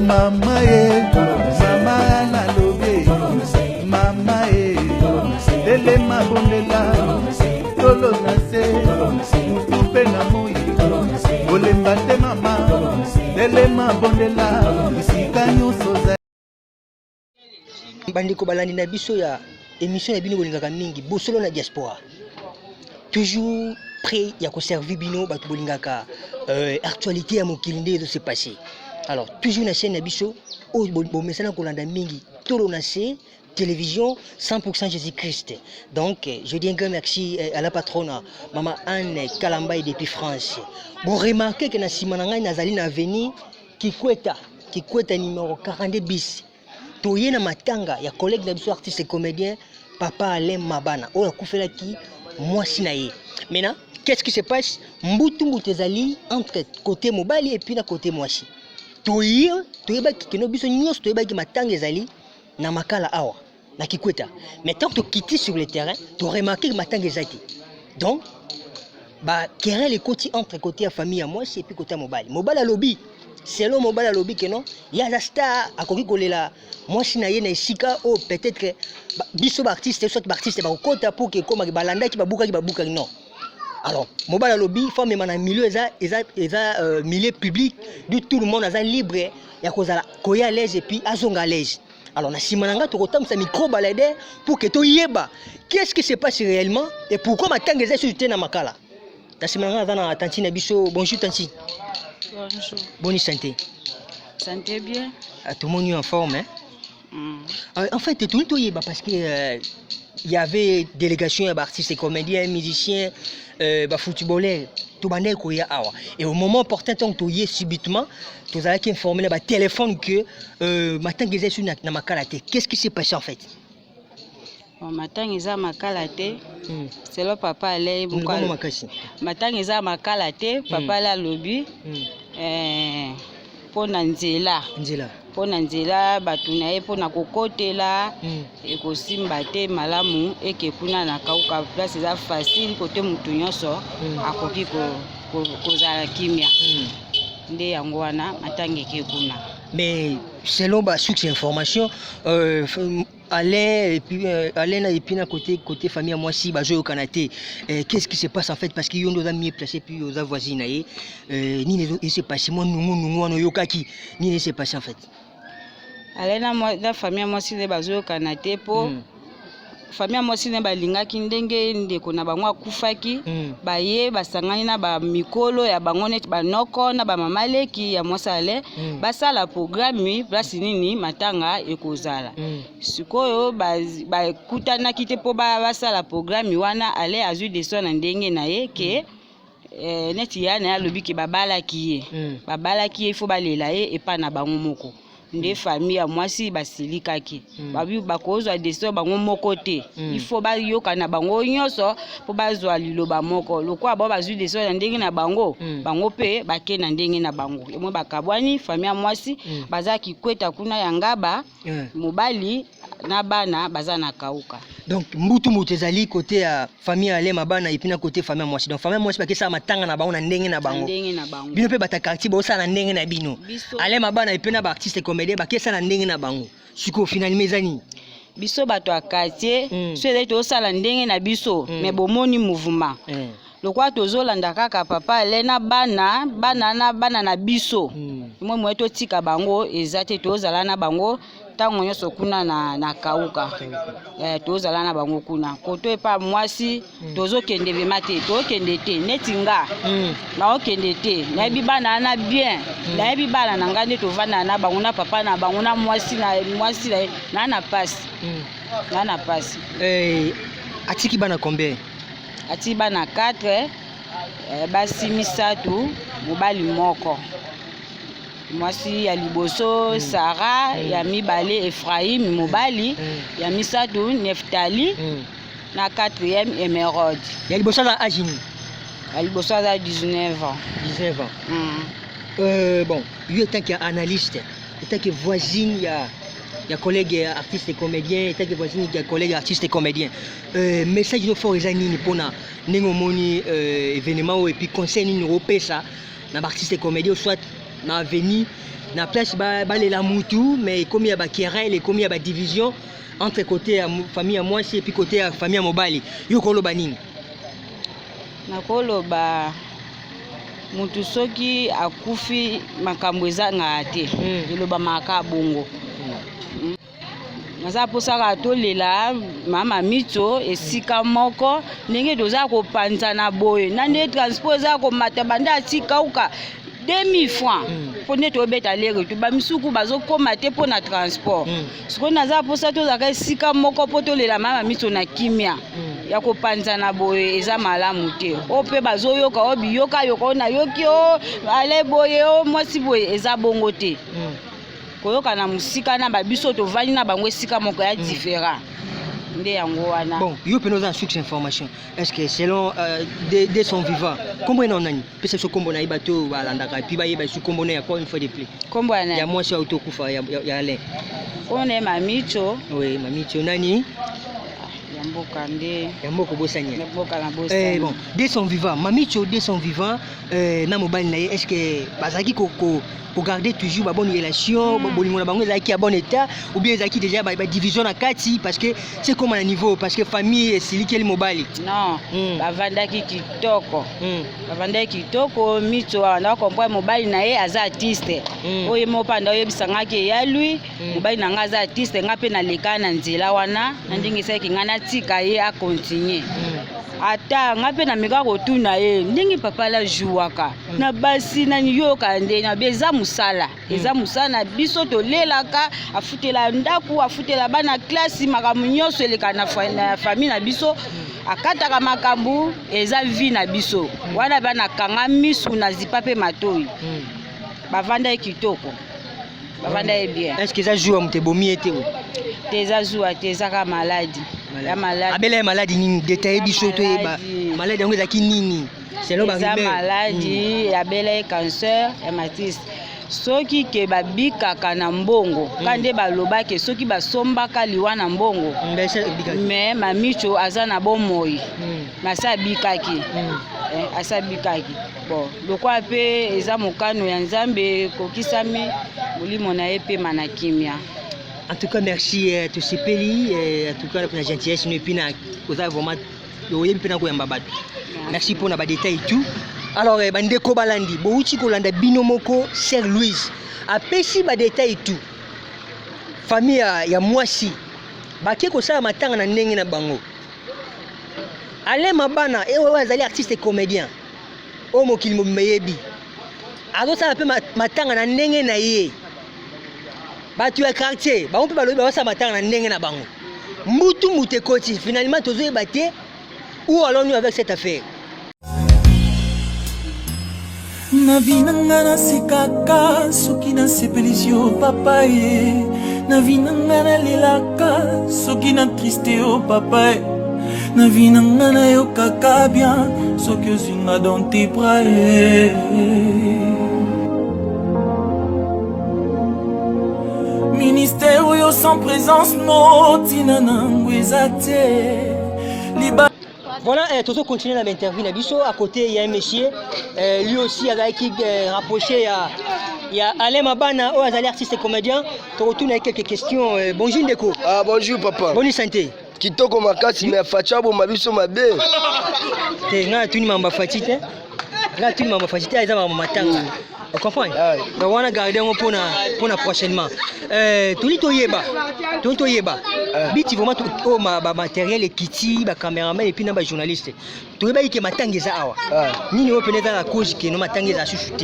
Mama ye, mama nalobi, mama ye, telema, bondela, tolo na se, mutu mpe na moi, kolemba te. Mama, telema, bondela esika nyonso. Bandeko balandi na biso ya émission na bino bolingaka mingi, Bosolo na Diaspora, toujours prêt ya koservir bino bato bolingaka actualité ya mokili nde ezo se passer. Alors, toujours na chaîne na biso oyo bomesana kolanda mingi, Tolo na Se Télévision 100% Jésus-Christ. Donc, je dis un grand merci à la patronne, Maman Anne Kalambaye depuis France. Bon, remarquez que na sima na ngai nazali na avenue Kikweta, Kikweta numéro 42 bis. Toye na matanga ya collègue na biso artiste et comédien Papa Alain Mabana oyo akufelaki mwasi na ye. Maintenant, qu'est-ce qui se passe? Mbutu mbutu ezali entre côté mobali et puis na côté mwasi. Toye toyebaki keno biso nyonso toyebaki matanga ezali na Makala awa na Kikweta, mais tant tokiti sur le terrain, toremarquer que matanga eza te. Donc baquerelle ekoti entre côté ya famille ya mwasi et puis côté ya mobali. Mobali alobi, selon mobali alobi ke non, ye aza star, akoki kolela mwasi na ye na esika oyo peut-être biso baartiste, soit baartiste bakokota pour ke ekomaki balandaki, babukaki babukaki. Non. Alors mobali alobi faut amema na milieu eza milieu public du tout le monde aza libre ya kozala koya à l'aise et puis azonga à l'aise. Alors, na nsima na nga tokotambwisa micro baladeur pour que toyeba qu'est-ce qui se passe réellement et pourquoi matanga eza susu te na Makala. Na nsima na nga aza na tantine na biso. Bonjour, tantine. Bonjour. Boni santé? Santé bien. Ah, tomoni en forme, hein? En fait, toli toyeba parce que il y avait délégation ya baartistes et comédiens, musiciens, bafootballeur, tobandaki koya awa et au moment opportun, ntango toye, subitement tozalaki informé na batéléphone que matanga eza esu na Makala te. Qu'est-ce qui s'est passé en fait? Bon, matanga eza Makala te. Selo papa Alain Bongo makasi. Matanga eza Makala te. Papa Alain alobi mpo na nzela. Nzela. Mpo na nzela, bato na ye mpo na kokotela ekosimba te malamu. Eke kuna na Kauka, place eza facile kote motu nyonso akoki kozala kimia. Nde yango wana matanga eke kuna. Mais selon basource information, Alain et puis Alain et puis na côté famille ya mwasi bazoyokana te. Qu'est-ce qui se passe en fait? Parce que yo nde oza mieux placé, puis oza voisine na ye. Nini ese passé? Mwa nungu nungu wana oyokaki, nini ese passé en fait? Alain na famille ya mwasi nde bazoyokana te mpo famille ya mwasi nde balingaki ndenge ndeko na bango akufaki, baye basangani na bamikolo ya bango neti banoko na bamama leki ya mwasi Alain, basala programme place nini matanga ekozala. Sikoyo bakutanaki te mpo basala programme wana. Alain azwi décision na ndenge na ye ke neti ya na ye alobi ke babalaki ye, babalaki ye, ifo balela ye epai na bango moko. Nde famille ya mwasi basilikaki, babi bakozwa décision bango moko te, il faut bayoka na bango nyonso mpo bazwa liloba moko. Lokola bao bazwi décision na ndenge na bango, bango mpe bake na ndenge na bango. Emwe bakabwani. Famille ya mwasi baza Kikweta kuna ya Ngaba, mobali na bana baza na Kauka. Donc mbutu moto ezali côté ya famille ya Alain Mabana et puis na côté famille ya mwasi. Donc famille ya mwasi bakesala matanga na bango na ndenge na na bango. Ndenge na bango. Bino mpe bata quartier bosala na ndenge na bino. Biso Alain Mabana et puis na baartiste comédien bakesala na ndenge na bango. Sikoyo finalement eza nini? Biso bato ya quartier, so ezali tozosala ndenge na biso, mais bomoni mouvement lokola tozolanda kaka papa Alain na bana, bana na bana na biso. Mwe moye totika bango eza te, tozala na bango ntango nyonso kuna na Kauka. Tozala na bango kuna koto epa mwasi. Tozokende vraiment te, tokende te. Neti nga naokende te, nayebi bana wana bien, nayebi bana na ngai nde tovandaka na bango na papa na bango na mwasi na mwasi na ye. Naa na pasi, naa na pasi. Atiki bana combien? Atiki bana 4, basi misato, mobali moko. Mwasi ya liboso Sara, ya mibale Ephraim mobali, ya misato Neftali, na quatrième Emerode. Ya liboso aza age nini? Ya liboso aza 19 ans. 19 ans. Bon, yo en tant qu'analyste, en tant que voisine ya collègue artiste et comédien, en tant que voisine ya collègue artiste et comédien, message no fort eza nini mpona ndenge omoni événement oyo? Et puis conseil nini opesa na baartiste et comédien, soit na avenir? Na place balela mutu, mais ekomi ya baquerelle, ekomi ya badivision entre côté ya famille ya mwasi et puis côté ya famille ya mobali. Yo koloba nini? Nakoloba, mutu soki akufi, makambo ezangaka te. Elobamaka bongo. Naza mposaka tolela mama Mitso esika moko. Ndenge toza kopanzana boye na nde transport eza komata, banda atikauka 2000 francs, mpo nde tobeta lere to bamisuku bazokóma te mpo na transport. Sikoyo naza mposa tozalaka esika moko mpo tolela mama Mitso na kimia. Ya kopanzana boye eza malamu te. Oyo mpe bazoyoka, oyo biyokayoka, oyo nayoki, o ale boye, o mwasi boye, eza bongo te. Koyoka na mosika na babiso tovandi na bango esika moko ya différent nde yango wana. Bon, yo mpenza oza na source information. Est ce que selon de son vivant, kombo ye na nani? Pesa biso kombo na ye, bato oyo balandaka et puis bayeba esu kombo na ye encore une fois de plus. Kombo ya nani? Ya mwasi oyo tokufa ya Alain. Kombo na ye Mamicho. Oui, Mamicho nani? Ya mboka nde. Ya mboka obosani? Ya mboka na bosani. Eh, bon, de son vivant, Mamicho, de son vivant, na mobali na ye, est ce que bazalaki kogarder toujours babonne relation? Bolingo na bango ezalaki ya bon état ou bien ezalaki déjà badivision na kati? Parce que c'est comme na niveau, parce que famille esilikeli mobali. Non. Bavandaki kitoko. Bavandaki kitoko. Mitso abanda comprendre mobali na ye aza artiste. Oyo ye moko mpe anda oyebisangaki eya lui. Mobali na nga aza artiste, nga mpe naleka na nzela wana na ndenge esalaki nga natika ye acontinue. Ata nga mpe nameka kotuna ye ndenge papa la jouaka na basi nani, yoka nde na be eza mosala, eza mosala na biso tolelaka, afutela ndako, afutela bana klasi, makambo nyonso eleka na famille na biso, akataka makambo, eza vie na biso wana. Bana kanga misu na zipa mpe matoi. Bavanda ye kitoko, bavanda ye bien. Est ce que eza jour ya moto ebomi ye te oyo? Te, eza zuwa te, eza kaka maladi ya maladi. Abela ye maladi nini? Détaille biso toyeba. Maladi. Maladi yango ezalaki nini selon Eza barumeur? maladi, abela ye cancer ya matrice. Soki ke babikaka na mbongo, ka nde balobaki soki basombaka liwa na mbongo. Ebikaki. Mais Mamicho aza na bomoi, masi abikaki. Eh, asi abikaki. Bon, lokwa mpe eza mokano ya Nzambe ekokisami, molimo na ye pema na kimia. En tout cas, merci, tosepeli, en tout cas na gentillesse no et puis na oza vraiment oyebi mpe na koyamba bato. Merci mpona badétail et tout. Alors, bandeko balandi, bouti kolanda bino moko, sœur Louise apesi badétail et tout. Famille ya mwasi bake kosala matanga na ndenge na bango. Alain Mabana e oyo azali artiste comédien oyo mokili mobimba eyebi, azosala mpe matanga na ndenge na ye. Bato ya quartier bango mpe balobi bazosala matanga na ndenge na bango. Mbutu mutu ekoti, finalement tozoyeba te où allons-nous avec cette affaire. Na vie na nga nasekaka soki nasepelisi yo papa ye. Na vie na nga nalelaka soki na triste yo papa ye. Na vie na nga nayokaka bien soki ozwi nga dans tes bras ye. Ministère oyo sans présence no ntina nango eza te liba. Voilà, toujours continuer na interview na biso. À côté, il y a un monsieur, lui aussi azalaki rapproché ya Alain Mabana oyo azali artiste et comédien. Tokotuna ye quelques questions. Bonjour ndeko. Ah, bonjour papa. Bonne santé? Kitoko makasi, mais Fatshi aboma biso mabe. Te, ngai natuni mamba Fatshi te. Ngai natuni mamba Fatshi te, eza makambo matanga. Ocomprendre? Donc wana garde yango mpona prochainement. Toli toyeba, toli toyeba biti vraiment oyo bamatériel ekiti, bacameraman et puis na bajournaliste. Toyebaki ke matanga eza awa. Nini oyo pene eza na cause ke no matanga eza susu te?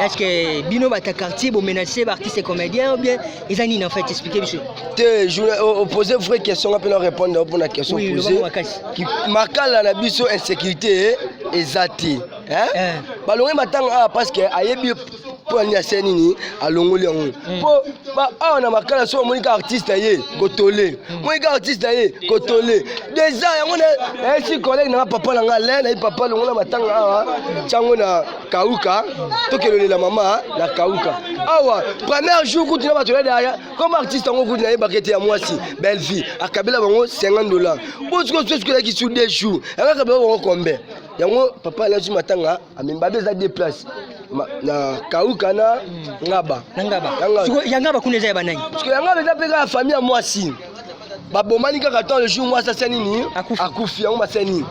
Est ce que bino bata quartier bomenace baartiste et comédien ou bien eza nini en fait? Explique biso. Te, opose vraie question, nga mpe na répondre mpona question. Oui, posé. lobako makasi. Makala na biso, insécurité eza te. Hein? Balongoli matanga awa parce que ayebi mpo na nini ase nini alongoli yango, mpo awa na Makala so omoni ka artiste aye kotole, omoni ka artiste aye kotole déjà yango. Nayesi collègue nanga, papa na nga le nayi, papa, longola matanga awa, tiango na Kauka, tokelolela mama na Kauka. Awa premier jour kutu na bato na derrière comme artiste yango kutu nayebaka ete ya mwasi Bellevie akabela bango 50 $. Bosikososukelaki sur 2 jours, yango akabela bango combien? Yango papa alazwi matanga amemi babe, eza deux place. Na Kauka na Ngaba. Na Ngaba. Siko ya Ngaba kuna eza ya banani? Siko ya Ngaba eza pe kaka famille ya mwasi. Babomani kaka tant le jour mwasi asali nini? Akufi yango basali nini?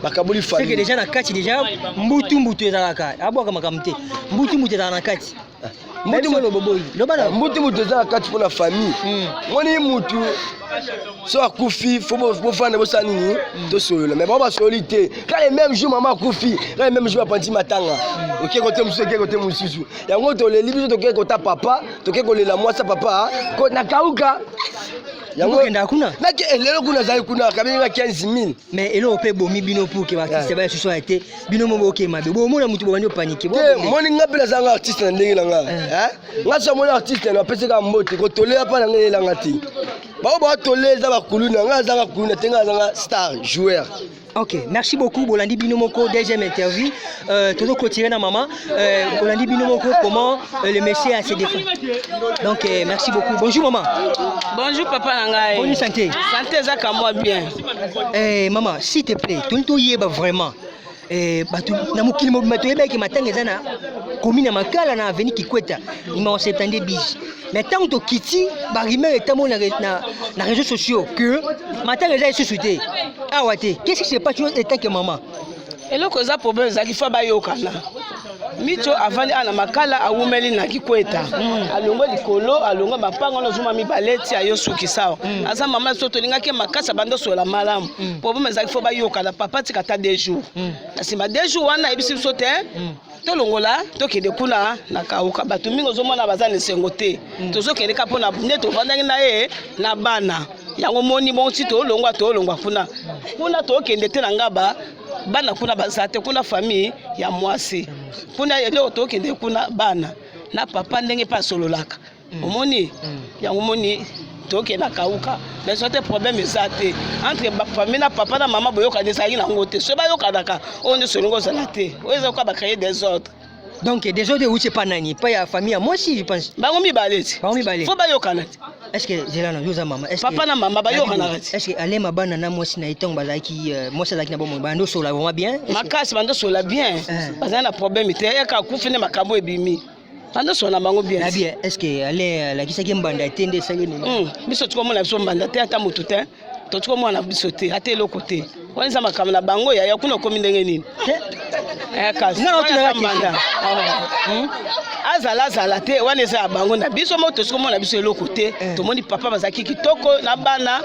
Bakaboli famille. C'est que déjà na kati déjà mbutu mbutu ezalaka. Abwaka makambo te. Mbutu mbutu ezalaka na kati. Mbutu mbutu loba na mbutu mbutu eza na kati mpona famille. Moni mutu so akufi fo bofanda bosala nini hmm. tosolola mais bango basololi te ka le même jour mama akufi ka le même jour bapanzi matanga hmm. oke kote mosusu oke kote mosusu yango toleli biso toke kota papa toke kolela mwasi ya papa na kauka yango okendaka kuna nake eh, lelo kuna azali kuna akabi nga 15 000 mais eloko mpe ebomi bino pour ke baartiste eh. baya susu aya te bino mo boke mabe bomona motu bobandi opanike te moni nga mpe nazanga artiste na ndenge na nga eh. Nga so amoni artiste na apesi kaka mbote kotoleya mpa na ngai eyelanga te bango batole eza bakuluna ngai azanga kuluna te ngai azanga star joueur. Ok, merci beaucoup Bolandi Binomoko, deuxième interview. Toujours clôturé na maman. Bolandi Binomoko, comment le monsieur a se défendu. Donc, merci beaucoup. Bonjour maman. Bonjour papa na ngai. Bonne santé. Santé eza moi bien. Eh maman, s'il te plaît, tout yeba vraiment. Eh, bato na mokili mobimba toyebaki matanga eza na commune ya Makala na avenue Kikweta numéro 72 bis. Mais ntango tokiti barumeur etamboli na, na réseaux sociaux que matanga eza lisusu te awa te. Qu'est-ce qui se passe en tant que maman? Eloko eza problème ezalaki fa bayokana. Micho avandi awa na Makala awumeli na Kikweta alongwe likolo alongwe mapango wana ozuma mibale ti ayo sukisa awa aza mama biso tolingaki ye makasi abandi osola malamu problème ezalaki fo bayokana papa tika ata 2 jours na nsima 2 jours wana ayebisi biso te tolongola tokende kuna na Kauka. Bato mingi ozomona baza na esengo te, tozokende kaka mpona nde tovandaki na ye na bana yango moni bongo ti tolongwa tolongwa kuna kuna tokende te na Ngaba bana kuna baza te kuna famille ya mwasi kuna eloko tokende kuna bana na papa ndenge mpe asololaka omoni yango omoni tokende na Kauka mais so te problème eza te entre famille na papa na mama boyokani ezalaki nango te soki bayokanaka oyo nyonso olingi ozala te oyo eza koka bacreye désordre. Donc désordre euti epa nani? Epai ya famille ya mwasi, je pense. Bango mibale ti. Bango mibale. Fo bayokana ti. Est-ce que zela na yoza mama, est-ce que papa na mama bayokanaka ti? Est-ce que alema bana na mwasi na ye ntango bazalaki mwasi azalaki na bomoi bando sola vraiment bien? Makasi bando sola bien. Bazali na problème te, yaka akufi nde makambo ebimi. Bando sola na bango bien. Na bien, est-ce que ale alakisaki mbanda te nde esali nini? Biso tikomona biso mbanda te ata motu te. Totikomona biso te ata eloko te. Wana eza makambo na bango yaya kuna okomi ndenge nini? Kasi mbanda. Azala azala te wana eza ya bango na biso moko tozikomona biso eloko te. Tomoni papa bazalaki kitoko na bana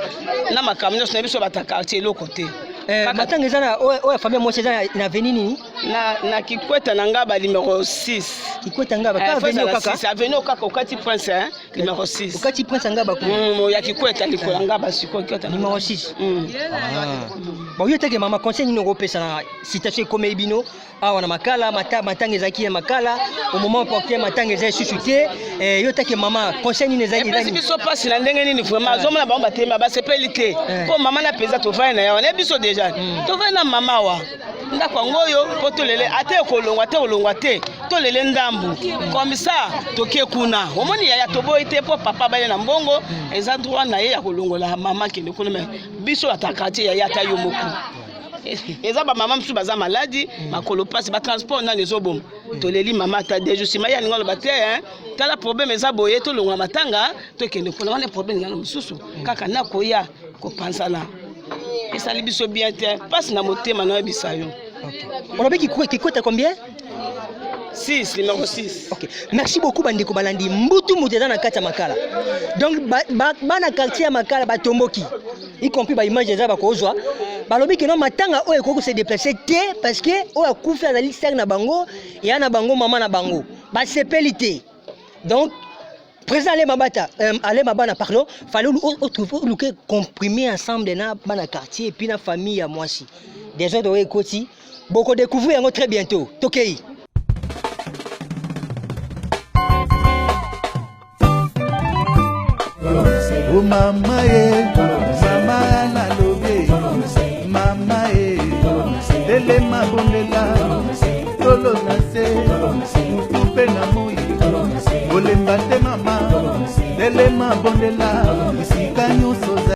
na makambo nyonso na biso bata quartier eloko te. Matanga eza na oyo ya famille mwasi eza na avenue nini? Na Kikweta na Ngaba numéro 6. Kikweta Ngaba, ka avenue kaka? Avenue kaka okati Prince, hein? Numéro 6. Okati Prince Ngaba kuna? Ya Kikweta likolo ya Ngaba sikoyo Kikweta. Numéro 6. Bon, yo teke mama conseil nini okopesa na situation ekomeli bino awa na Makala, matanga ezalaki ya Makala au moment opportun matanga eza lisusu te. Yo teke mama conseil nini ezali? Epesi biso mpasi na ndenge nini vraiment azomona bango batema basepeli te mpo mama na mpenza tovandi na ye wana biso deja tovandi na mama awa ndako yango oyo mpo tolele ate ekolongwa te kolongwa te tolele ndambu comme ça toke kuna omoni yaya toboyi te mpo papa baye na mbongo eza droit na ye ya kolongola mama kende kuna mais biso ata quartier yaya ata yo moko eza bamama mosusu baza maladi makolo mpasi batransport nani ezoboma toleli mama ata deux jours nsima ye alingi aloba te hein tala problème eza boye tolongola matanga tokende kuna wana problème nano mosusu kaka nakoya kopanzana esali biso bien te mpasi na motema nayebisa yo. Olobi Kikweta combien? 6, numéro 6. Ok, merci beaucoup bandeko balandi mbutu mutu eza na kati ya Makala. Donc bana quartier ya Makala batomboki, y compris ba image eza bakozwa balobi ke no matanga oyo ekoki se déplacer te parce que oyo akufi azali sœur na bango ya na bango mama na bango basepeli te. Donc président Alain Mabata, Alain Mabana, pardon, fallait oluke comprimer ensemble na bana quartier et puis na famille ya mwasi. Désordre oyo ekoti, boko découvrir yango très bientôt. Tokei. Oh mama.